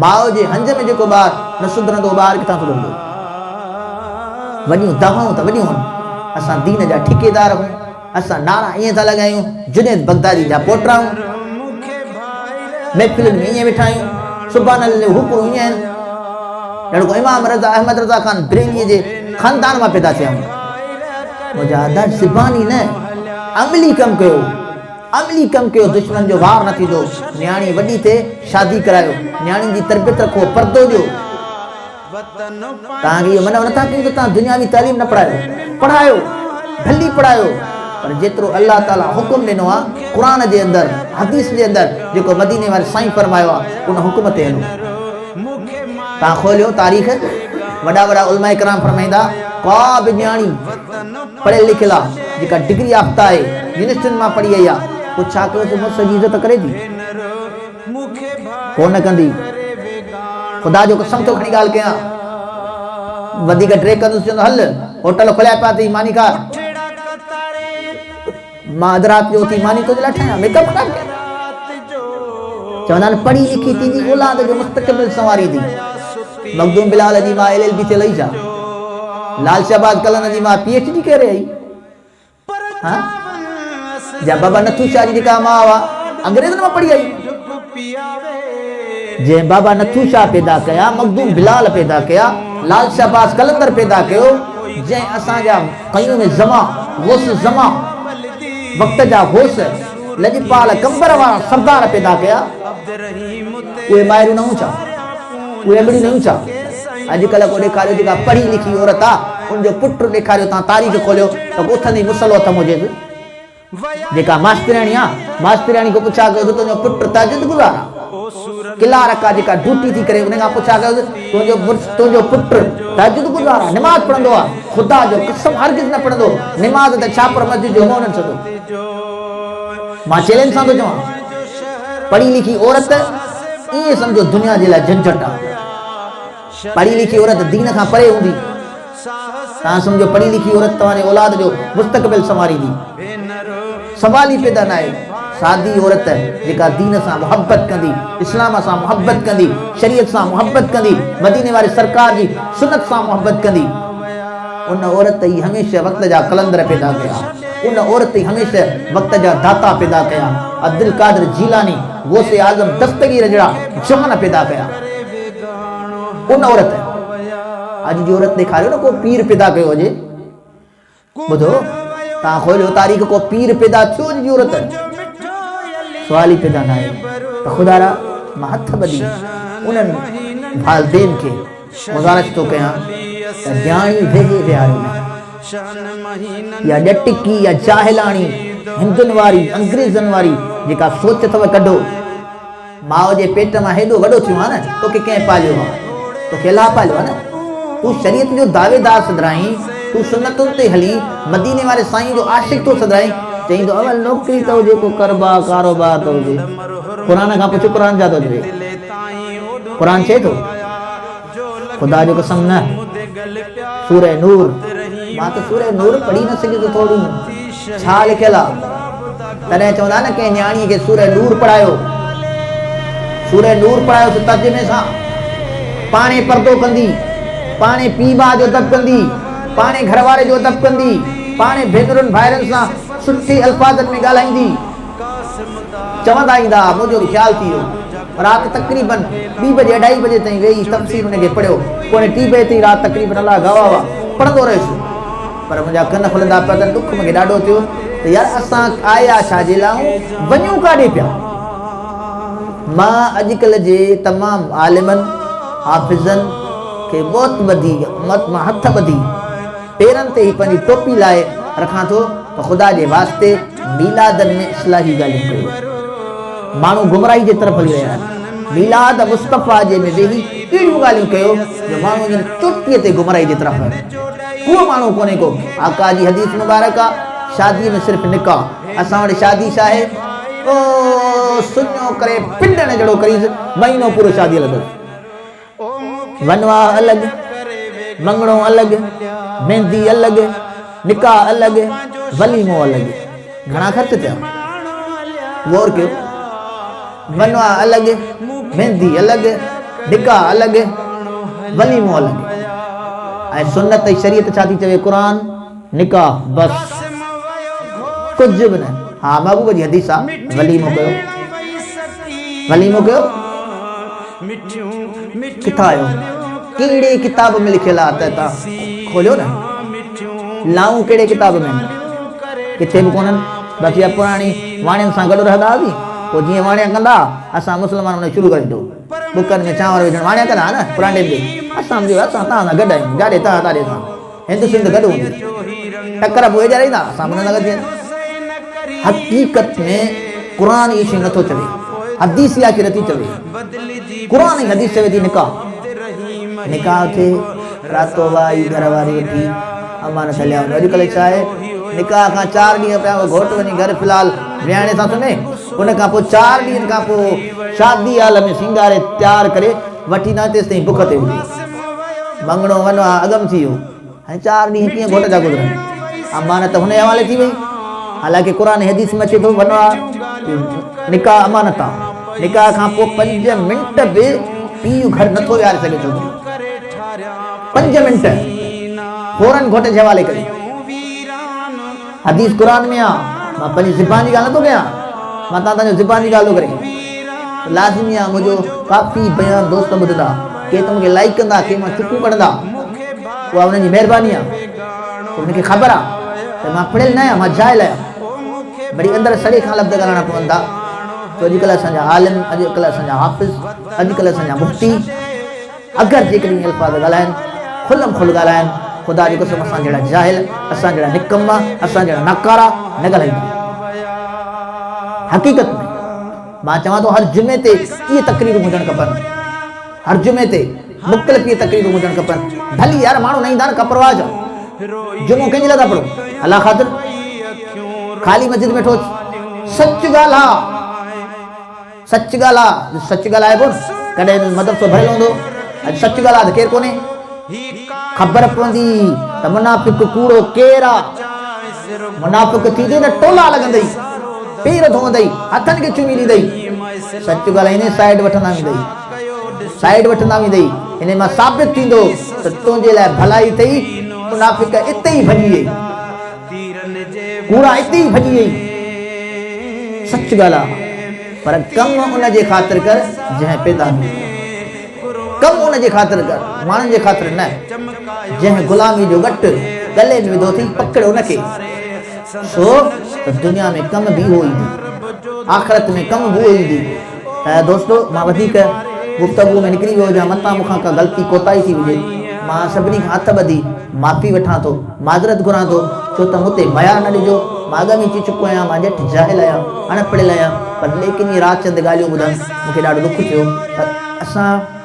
ماء جي هنج ۾ جيڪو ٻار نه سڌرندو اهو ٻار ڪٿان سڌرندو؟ وڏيون دعوائون ته وڏيون هن، اسان دين جا ٺيڪيدار هون، اسان نعرا ائين ٿا لڳايون، جنيد بغدادي جا پوٽا آهيون، محفلن ۾ ائين ويٺا آهيون، سبحان الله جون حڪرون ائين آهن، ڄڻ ڪو امام رضا احمد رضا خان بريلويء جي خاندان مان پيدا ٿيا آهيون. منهنجا ادا زباني نه عملي ڪم ڪيو. عملي ڪم ڪيو دشمن جو وار نه ٿيندو نياڻي وڏي ٿئي شادي ڪرايو نياڻين جي تربيت رکو پردو ڏيو توهان کي اهو منع نٿا ڪيون ته توهان دنياوي تعليم نه پڙهايو پڙهايو ڀلي پڙهايو پر جيترو الله تعالي حڪم ڏنو آهي قرآن جي اندر حديث جي اندر جيڪو مديني واري سائين فرمايو آهي ان حڪم تي هلو توهان کوليو تاريخ وڏا وڏا علماء ڪرام فرمائيندا ڪا به نياڻي پڙهيل لکيل آ، جيڪا ڊگري يافته آهي، يونيورسٽين مان پڙهي آئي آ، پوء ڇا ڪيوس مڙس جي عزت ڪري ٿي؟ ڪو نه ڪندي. خدا جو قسم ٿو کڻي ڳالهه ڪيان. وڌيڪ ڊريگ ڪندس چوندو هل هوٽل کوليا پيا اٿئي ماني کاء. مان اڌ رات جو اٿي ماني تنهنجي لاء ٺاهيان، ميڪ اپ خراب ڪيان. چوندا آهن پڙهي لکي تنهنجي اولاد جو مستقبل سنواريندي. مخدوم بلال جي ماء ايل ايل بي ٿيل هئي ڇا؟ لال شهباز قلندر جي ماء پي ايڇ ڊي ڪري آئي ها؟ جا بابا نٿو شاهه جي جيڪا ماء هئا انگريزن مان پڙهي آئي. جنهن بابا نٿو شاهه پيدا ڪيا، مخدوم بلال پيدا ڪيا، لال شهباز قلندر پيدا ڪيو، جنهن اسان جا قيوم زمان، غوث زمان، وقت جا غوث، لڄپال قمبر وارا سردار پيدا ڪيا، اهي مائرون نه هيون ڇا؟ اهي امڙيون نه هيون ڇا؟ اڄڪلهه ڪو ڏيکاريو جيڪا پڙهي لکي عورت آ، ان جو پٽ ڏيکاريو تان تاريخ کوليو ته ڪو اٿندي مصلو هٿ م هجيس. جيڪا ماسترياڻي آ، ماسترياڻي کان پڇا ڪيوس تنهنجو پٽ تهجد گذار آ؟ ڪلارڪ آ جيڪا ڊيوٽي ٿي ڪري ان کان پڇا ڪيوس تنهنجو مڙس تنهنجو پٽ تهجد گذار آ، نماز پڙهندو آ؟ خدا جو قسم هرگز نه پڙهندو، نماز ته ڇا پر مسجد جو منهن نه ڏسندو. مان چئلينج سان ٿو چوان. پڙهي لکي عورت ائين سمجهو دنيا جي لاء جهنجهٽ آ. پڙهي لکي عورت دين کان پري هوندي. توهان سمجهو پڙهي لکي عورت توهان جي اولاد جو مستقبل سنواريندي. سوال ئي پيدا ناهي. سادي عورت جيڪا دين سان محبت ڪندي، اسلام سان محبت ڪندي، شريعت سان محبت ڪندي، مديني واري سرڪار جي سنت سان محبت ڪندي. ان عورت ئي هميشه وقت جا قلندر پيدا ڪيا. ان عورت ئي هميشه وقت جا داتا پيدا ڪيا. عبدالقادر جيلاني، غوث اعظم دستگير جهڙا جوان پيدا ڪيا. ان عورت. اڄ جي عورت ڏيکاريو نه ڪو پير پيدا ڪيو هجي. ٻڌو توهان کوليو تاريخ ڪو پير پيدا ٿيو اڄ جي عورت. سوال ئي پيدا ناهي ته خدارا مان هٿ ٻڌي انهن والدين کي گذارش ٿو ڪيان ته نياڻي ويهي ويهاريو نه. اها ڄٽڪي يا جاهلاڻي هندن واري انگريزن واري جيڪا سوچ اٿو ڪڍو. ماء جي پيٽ مان هيڏو وڏو ٿيو آهين نه توکي ڪنهن پاليو آهي؟ توکي الله پاليو آهي نه. تون شريعت جو دعويدار سڏرائين، تون سنتن تي هلين، مديني واري سائين جو عاشق ٿو سڏرائين. چئين ٿو اول نوڪري ته هجي ڪو ڪربا ڪاروبار ته هجي. قرآن کان پڇ قرآن ڇا ٿو چوي. قرآن چئي ٿو خدا جو قسم نه سوره نور مان ته سوره نور پڙهي نه سگهيس ٿورو ڇا لکيل آ تڏهن چوندا نه ڪنهن نياڻي کي سوره نور پڙهايو سوره نور پڙهايو ته ترجمي سان پاڻي پردو ڪندي پاڻي پي ماء جو ادب ڪندي پاڻي گهر واري جو ادب ڪندي پاڻي ڀينرن ڀائرن سان سٺي الفاظن ۾ ڳالهائيندي چوندا ايندا ها، منهنجو به خيال ٿي ويو. رات تقريباً ٻي بجي اڍائي بجي تائين ويهي تفسير ان کي پڙهيو. پوڻي ٽي بجي تائين رات تقريباً الله گواهه آ، پڙهندو رهيس. پر منهنجا ڪن کلندا پيا ته ڏک مون کي ڏاڍو ٿيو ته يار اسان آيا ڇا جي لاء آهيون، وڃون ڪاڏي پيا؟ مان اڄڪلهه جي تمام عالمن، حافظن کي موت ٻڌي، مان هٿ ٻڌي، پيرن تي هي پنهنجي ٽوپي لاهي رکان ٿو ته خدا جي واسطي ميلادن ۾ اصلاحي ڳالهيون ڪيو. ماڻهو گمراهي جي طرف هلي رهيا آهن. ميلاد مصطفيٰ جي ۾ ويهي اهڙيون ڳالهيون ڪيو جو ماڻهو وڃن چوٽيء تي گمراهي جي طرف. ڪو ماڻهو ڪونهي ڪو. آقا جي حديث مبارڪ آ شاديء ۾ صرف نڪاح. اسان وٽ شادي ڇا آهي؟ او سڃو ڪري پنڊڻ جهڙو ڪريس مهينو پورو شادي هلندس. ونواهه الڳ، مڱڻو الڳ، ميندي الڳ، نڪاح الڳ، وليمو الڳ. گهڻا خرچ ٿيا؟ غور ڪيو. ونواهه الڳ، ميندي الڳ، نڪاح الڳ، وليمو الڳ. ۽ سنت ۽ شريعت ڇا ٿي چوي؟ قرآن، نڪاح، بس. ڪجهه به نه. ها محبوب جي حديث آ، وليمو ڪيو. وليمو ڪيو؟ ڪٿان آيو؟ ڪهڙي ڪتاب ۾ لکيل آ ته تان کوليو نه. لائون ڪهڙي ڪتاب ۾ آهن؟ ڪٿي به ڪونهن. بس اها پراڻي واڻين سان گڏ رهندا هئاسين. پوء جيئن واڻيا ڪندا ها، اسان مسلمان ان کي شروع ڪري ڏٺو. ٻڪن ۾ چانور وجهڻ واڻيا ڪندا ها نه پرانڊين تي. اسان به چيو اسان توهان سان گڏ آهيون، جاڏي توهان تاڏي اسان. هند سنڌ گڏ هوندي. ٽڪر پوء ايڏا رهندا، اسان به انهن سان گڏ ٿي وينداسين. حقيقت ۾ قرآن اهي شيون نٿو چوي. حديث اها شيء نٿي چوي. قرآن ۽ حديث چوي ٿي نڪاح. نڪاح ٿئي، راتو وائي گهر واري وٺي امانت هليا وڃو. اڄڪلهه ڇا آهي، نڪاح کان چار ڏينهن پهريان اهو گهوٽ وڃي گهر في الحال ويهاڻي سان سمهي، ان کان پوء چار ڏينهن کان پوء شادي هال ۾ سينگاري تيار ڪري وٺي ايندا تيستائين بک تي هجي. مڱڻو ونو آ اڳم ٿي ويو. هاڻي چار ڏينهن ڪيئن گهوٽ جا گذرن؟ امانت هن جي حوالي ٿي وئي. حالانڪه قرآن ۽ حديث ۾ اچي ٿو ونو آ نڪاح امانت آ. نڪاح کان پوء پنج منٽ به پيء گهر نٿو ويهاري سگهي ڇوڪري. پنج منٽ فورن گهوٽ جي حوالي ڪري. حديث قرآن ۾ آ. مان پنهنجي زبان جي ڳالهه نٿو ڪيان. مان تان تنهنجو زبان جي ڳالهه ٿو ڪري. لازمي آ منهنجو ڪافي بيان دوست ٻڌندا. ڪي ته مونکي لائيڪ ڪندا ڪي مان چڪون ڪڍندا. اها انهن جي مهرباني آ. ڇو انهن کي خبر آ ته مان پڙهيل نه آهيان مان جاهل آهيان. وري اندر سڙي کان لفظ ڳالهائڻا پون ٿا. ڇو اڄڪلهه اسان جا عالم، اڄڪلهه اسان جا حافظ، اڄڪلهه اسان جا مفتي اگر جيڪڏهن اهي الفاظ ڳالهائن، کلم کل ڳالهائن، خدا جو قسم اسان جهڙا جاهل، اسان جهڙا نڪما، اسان جهڙا ناڪارا نه ڳالهائيندا. حقيقت ۾ مان چوان ٿو هر جمعي تي اهي تقريرون هجڻ کپن. هر جمعي تي مختلف اهي تقريرون هجڻ کپن. ڀلي يار ماڻهو نه ايندا نه ڪا پرواهه ڇا؟ جمعو ڪنهن جي لاء ٿا پڙهون؟ الله خاطر؟ خالي مسجد ۾ ويٺو سچ ڳالهاء. سچ ڳالهاء، جو سچ ڳالهائبو نه ڪڏهن به مدرسو ڀريل هوندو. اڄ سچ ڳالهاء ته ڪير ڪونهي. خبر پوندي ته منافق ڪوڙو ڪير آ. منافق ٿيندين ته ٽولا لڳندئي، پير ڌوئندئي، هٿن کي چمي ڏيندئي. سچ ڳالهائيندين سائيڊ وٺندا ويندئي. سائيڊ وٺندا ويندئي. انهي مان ثابت ٿيندو ته تنهنجي لاء ڀلائي اٿئي. منافق اتي ئي ڀڄي ويئي. ڪوڙا اتي ئي ڀڄي ويئي. سچ ڳالهاء پر ڪم ان جي خاطر ڪر جنهن پيدا ڪيو. ڪم ان جي خاطر ڪر، ماڻهن جي خاطر نه. جنهن غلامي جو ڳٽ ڳلي ۾ وڌو اٿئي، پڪڙ ان کي. ڇو ته دنيا ۾ ڪم به اهو ايندي، آخرت ۾ ڪم به اهو ايندي. ته دوستو مان وڌيڪ گفتگو ۾ نڪري ويو هجان، متان مون کان ڪا غلطي ڪوتاهي ٿي هجي. مان سڀني کان هٿ ٻڌي معافي وٺان ٿو، معذرت گهران ٿو، ڇو ته مون تي ميار نه ڏجو. مان اڳ ۾ چئي چڪو آهيان، مان ڄٽ جاهل آهيان، اڻ پڙهيل آهيان، پر ليڪن اهي رات چند ڳالهيون ٻڌڻ مون کي ڏاڍو ڏک ٿيو ته اسان.